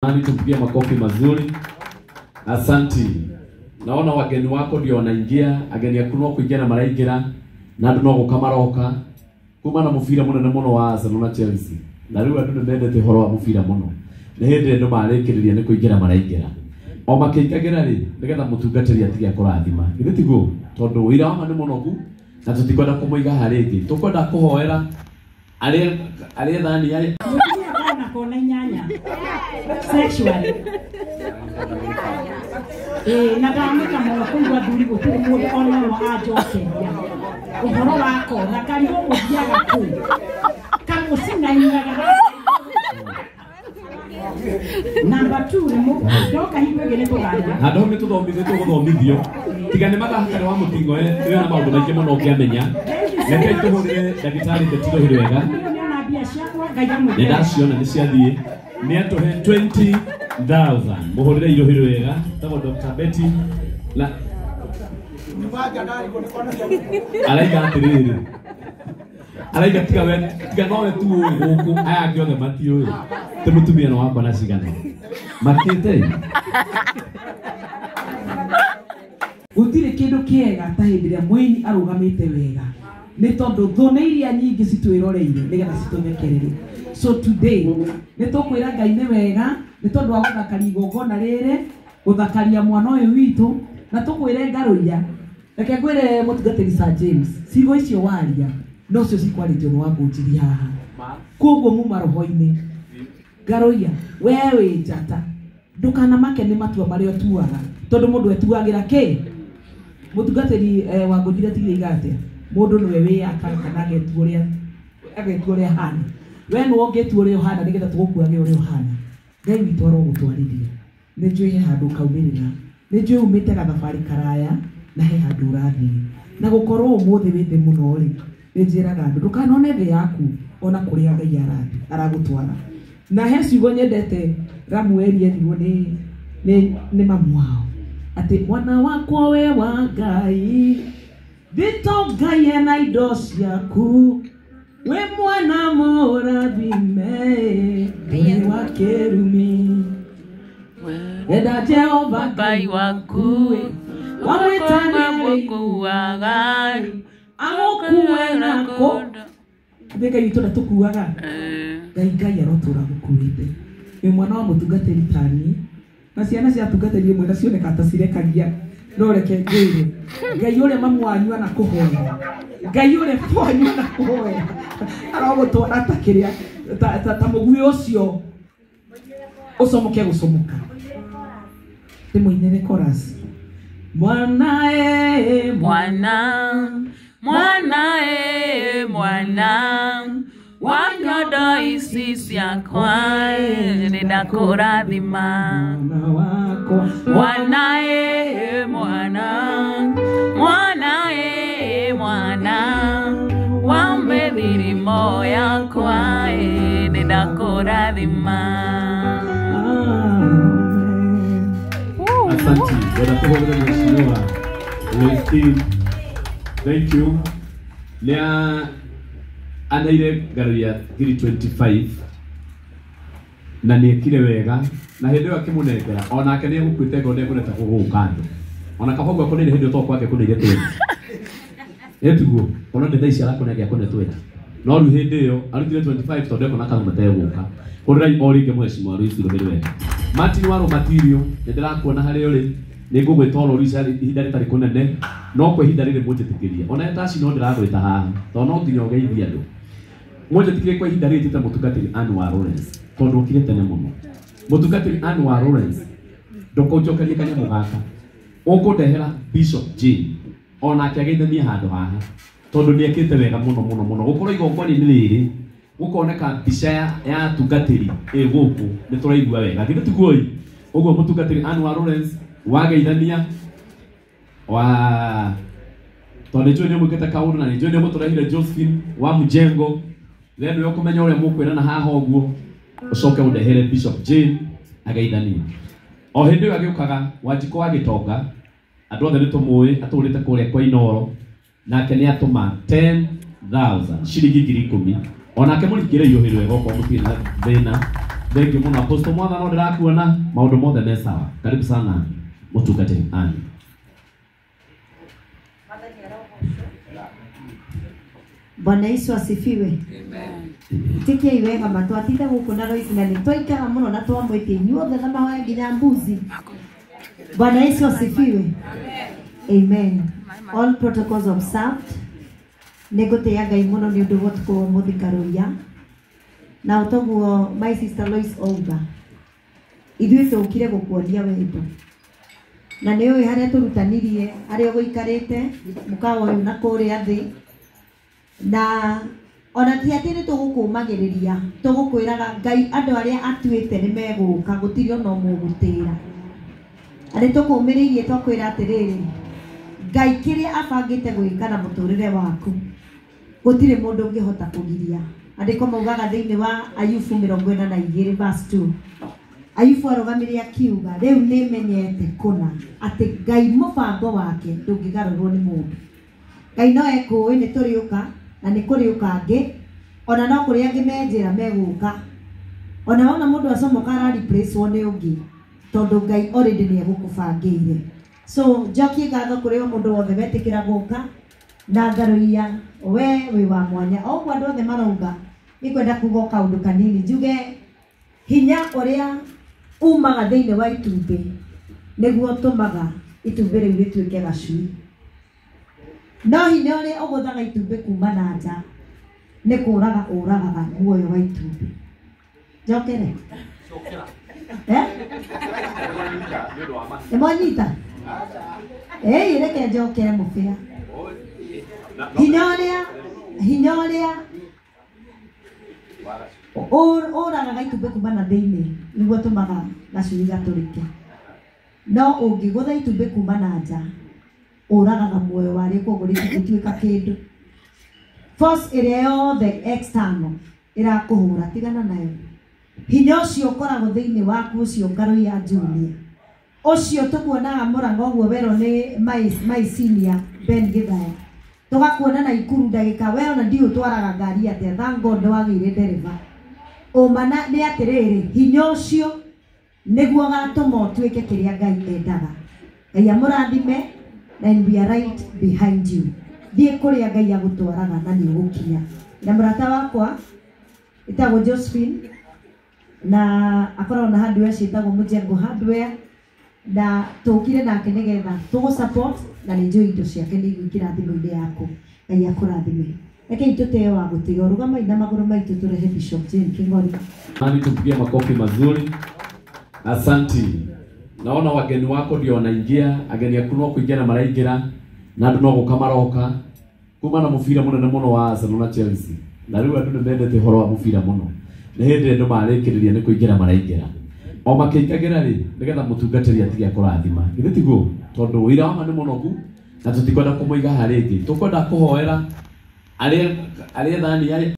Nani, tumpigie makofi mazuri. Asanti. Naona wageni wako ndio wanaingia, ageni aku no kuingia na maraingira na andu no guka maroka kuma na mubira munene muno wa Arsenal na Chelsea. Na riu andu nimendete horo wa mubira muno. Ni hindi andu marikiriria ni kuingira maraingira. O makiingagira ri nigetha mutungatiri atige kurathima. Githĩ tiguo? Tondu wira wa ma ni munogu na tutikwenda kumuiga haringi. Tukwenda kuhoera aria thani aria na kona inyanya sexually. Na ndamĩka mũno kũigua thuri gũtirĩ mũndũ ona ũmwe anjokeria ũhoro wa kona karigwo mũthiaga kũ kamũcing'aing'aga. Number 2 nĩ ndoka hingo ĩngĩ nĩ tũgaria handũ hau nĩ tũthomithio tũgũthomithio tiga nĩ mathaka wa mũtingo wĩna maũndũ maingĩ mũno ũngĩamenya. Reke tũhũrĩre ndagĩtarĩ Betty Rũhĩ wega. Nĩona mbia ciakwa Ngai amwĩke. Nĩ ndaciona nĩ ciathiĩ. Nĩ atũhe 20,000. Mũhũrĩre irũhĩ wega. Tagwo Dr. Betty na araiga atĩrĩrĩ, araiga tiga we, tiga nowe tu ũĩ gũkũ, aya angĩ othe matiũĩ. Ti mũtumia nĩ wakwa na cigana makĩte. Gũtirĩ kĩndũ kĩega ta hĩndĩ ĩrĩa mũini arũgamĩte wega, nĩ tondũ thũ nĩ iria nyingĩ citwĩroreire nĩgetha citũthekerere. So today nĩ tũkwĩra Ngai nĩ wega nĩ tondũ wa gũthakaria igongona rĩrĩ, gũthakaria mwana ũyũ witũ, na tũkwĩre ngarũiya. Reke ngwĩre mũtungatĩri Sir James, ciugo icio waria nocio cikwarĩtio nĩ Wangũnjiri haha. Koguo muma roho-inĩ. Ngarũiya, we wĩ njata, ndũkanamake nĩ matua marĩa ũtuaga, tondũ mũndũ etuagĩra kĩ? Mũtungatĩri Wangũnjiri atigire iga atĩa? Mũndũ nĩwe wĩyakaga kana agetua ũrĩa ahana. We nĩwe ũngĩtua ũrĩa ũhana nĩgetha tũgũkuage ũrĩa ũhana. Ngai witũ arogũtwarithia. Nĩ njũĩ he handũ ũkaumĩrĩra, nĩ njũĩ umĩte gathabarĩ karaya na he handũ ũrathiĩ. Na gũkorwo ũmũthĩ wĩ thĩ mũno rĩ, nĩ njĩraga andũ ndũkanone thĩ yaku ona kũrĩa Ngai arathiĩ aragũtwara. Na he ciugo nyendete Ramueli erirwo nĩ mamu wao atĩ mwana wakwa we wa Ngai, thito Ngai ena indo ciaku, wĩ mwana mũrathime, wĩ wa kĩrumi. Enda Jehova Ngai waku, wamwĩtane agũkue na kũ. Nĩ Ngai witũ ndatũkuaga. Ngai Ngai arotũra gũkuĩte. Wĩ mwana wa mũtungatĩri tani, na ciana cia atungatĩri ĩmwe nacioneka ta cirekagia, no reke ngwĩre Ngai ũrĩa mamu wanyu anakũhoya, Ngai ũrĩa baba wanyu anakũhoya arogũtwara ta kĩrĩa ta mũguĩ ũcio ũcomoke gũcomoka. Ndĩmũinĩre chorus. Mwana e mwana, mwana e mwana wa nyondo ici ciakwa nĩndakũrathima. Mwana wakwa, mwana e mwana, mwana e mwana wa mĩthirimo yakwa nĩndakũrathima. Asante. Bwana tũhũrĩre mheshimiwa Loistin. Thank you. Nĩa anaire ngari ya 325 na nĩekire wega, na hĩndĩ ĩyo akĩmũnengera onake nĩ egũkuĩte ngoro ndekũreta gũgũka andũ. Ona kaba ũguo akũneire hĩndĩ ĩyo to kwake kũneire 20. Ĩtiguo, ona nĩ thaa ici arakũnengera kũne 20. No rĩu hĩndĩ ĩyo arutire 25 tondũ ekona kana mategũka. Hũrĩrai o rĩngĩ mheshimiwa Lois Rũhĩ wega. Martin wa Rũmatirio, nĩ ndĩrakuona harĩa ũrĩ, nĩ ngũgwĩta oro rĩu ihinda rĩtarĩ kũnene, no kwa ihinda rĩrĩ mũnjĩtĩkĩrie. Ona etaci no ndĩragwĩta haha, tondũ no nginya ũgeithie andũ. Mũnjĩtĩkĩrie kwa ihinda rĩrĩ njĩte mũtungatĩri Ann wa Lawrence, tondũ okire tene mũno. Mũtungatĩri Ann wa Lawrence, ndũkũnjokerie kanyamũ gaka. Ũkũndehera Bishop Jane, onake ageithanie handũ haha, tondũ nĩekĩte wega mũno mũno mũno. Gũkorwo igongona-inĩ rĩrĩ, gũkoneka mbica ya atungatĩri ĩ gũkũ, nĩ tũraigua wega. Githĩ tiguo ĩ? Ũguo mũtungatĩri Ann wa Lawrence wageithania wa tondũ nĩ njũĩ nĩ ũmwĩkĩte kaũndũ na nĩ njũĩ nĩ ũgũtũrehire Josephine wa Mjengo. Then nĩwe ũkũmenya ũrĩa mũkwĩrana haha ũguo, ũcoke ũndehere Bishop Jane ageithanie. O hĩndĩ ĩyo agĩũkaga Wanjikũ wa Gĩtonga, andũ othe nĩ tũmũĩ, atũrĩte kũrĩa kwa Inooro, nake nĩ atũma 10,000 ciringi ngiri ikũmi. Onake mũringĩre iũhĩ wega okorwo mũtirĩ na thĩna. Thank you muno Apostle Mwatha no ndirakuona maundu mothe me sawa. Karibu sana mutungatiri Ann. Bwana Yesu asifiwe. Amen. Tikie iwega matwatite guku na Lois na nitwaikara muno na twamwitie inyuothe na mahoya nginya mbuzi. Bwana Yesu asifiwe. Amen. Amen. All protocols observed. Nĩngũtĩĩa Ngai mũno nĩ ũndũ wa ũtukũ wa ũmũthĩ Karũia. Na ũtoguo my sister Lois Ouga. Ithuĩ tũkire gũkuonia wendo. Na nĩ ũĩ harĩa tũrutanirie, harĩa ũgũikarĩte, mũkawa ũyũ na kũrĩa thĩ. Na ona ti atĩ nĩ tũgũkũmagĩrĩria, tũgũkwĩraga Ngai andũ arĩa atuĩte nĩ megũka, gũtirĩ ona ũmwe ũgũtĩra. Na nĩ tũkũmĩrĩirie twakwĩra atĩrĩrĩ, Ngai kĩrĩa abangĩte gwĩka na mũtũrĩre waku, gũtirĩ mũndũ ũngĩhota kũgiria. Andĩko maugaga thĩinĩ wa Ayubu 42 verse 2. Ayubu arũgamire akiuga, rĩu nĩmenyete kũna atĩ Ngai mũbango wake ndũngĩgarũrwo nĩ mũndũ. Ngai no ekũĩ nĩ tũrĩũka na nĩ kũrĩũka angĩ, ona no kũrĩ angĩ me njĩra megũka. Ona wona mũndũ acomoka ara replace wo nĩ ũngĩ, tondũ Ngai already nĩ egũkũbangĩire. So njokie ngatho kũrĩ o mũndũ wothe wetĩkĩra gũka na Ngaruiya we wĩ wa mwanya. O ũguo andũ othe marauga, nĩngwenda kuga o kaũndũ kanini njuge hinya ũrĩa umaga thĩinĩ wa itumbĩ nĩguo ũtũmaga itumbĩ rĩu rĩtuĩke gacui. No hinya ũrĩa ũgũthaga itumbĩ kuma na nja nĩ kũraga ũragaga muoyo wa itumbĩ. Njokere? Nĩ mwanyita? Ĩĩ, reke njokere mũbĩa. Hinya ũrĩa ũragaga itumbĩ kuma na thĩinĩ nĩguo ũtũmaga gacui gatũrĩke. No ũngĩgũtha itumbĩ kuma na nja ũragaga muoyo warĩo, koguo rĩtingĩtuĩka kĩndũ. Force ĩrĩa yothe external ĩrakũhũra tigana nayo. Hinya ũcio ũkoragwo thĩinĩ waku ũcio Ngaruiya Junior, ũcio tũkuonaga Mũrang'a ũguo werwo nĩ my senior Ben Githaya, tũgakuona na Ikuru ndagĩka we ona ndiũ ũtwaraga ngari atĩa, thank God nĩwagĩire ndereba. Ũma nĩ atĩrĩrĩ, hinya ũcio nĩguo ũgatũma ũtuĩke kĩrĩa Ngai endaga. Ngai amũrathime, and we are right behind you. Thiĩ kũrĩa Ngai agũtwaraga na nĩ ũgũkinya. Na mũrata wakwa ĩtagwo Josephine na akoragwo na hardware ciĩtagwo Mũjengo Hardware, na tũkire nake nĩgetha tũgũ support na nĩ njũĩ indo ciake nĩ igũikĩra thimũ-inĩ yaku. Ngai akũrathime. Rekei tũteo wa gũtĩo, rũgamai na magũrũ maitũ tũrehe Bishop Jane King'ori. Nani tumpigie makofi mazuri. Asanti. Naona wageni wako ndio wanaingia, ageni aku no kuingia na maraingira na andu no guka maroka kuma na mubira munene muno wa Arsenal na Chelsea. Na riu andu nĩ mendete ũhoro wa mubira muno. Nĩ hĩndĩ andũ marĩkĩrĩria nĩ kũingĩra maraingĩra. O makĩingagĩra rĩ, nĩgetha mũtungatĩri atige kũrathima. Githĩ tiguo? Tondũ wĩra wa ma nĩ mũnogu na tũtikwenda kũmũiga haha rĩngĩ. Tũkwenda kũhoera arĩa thani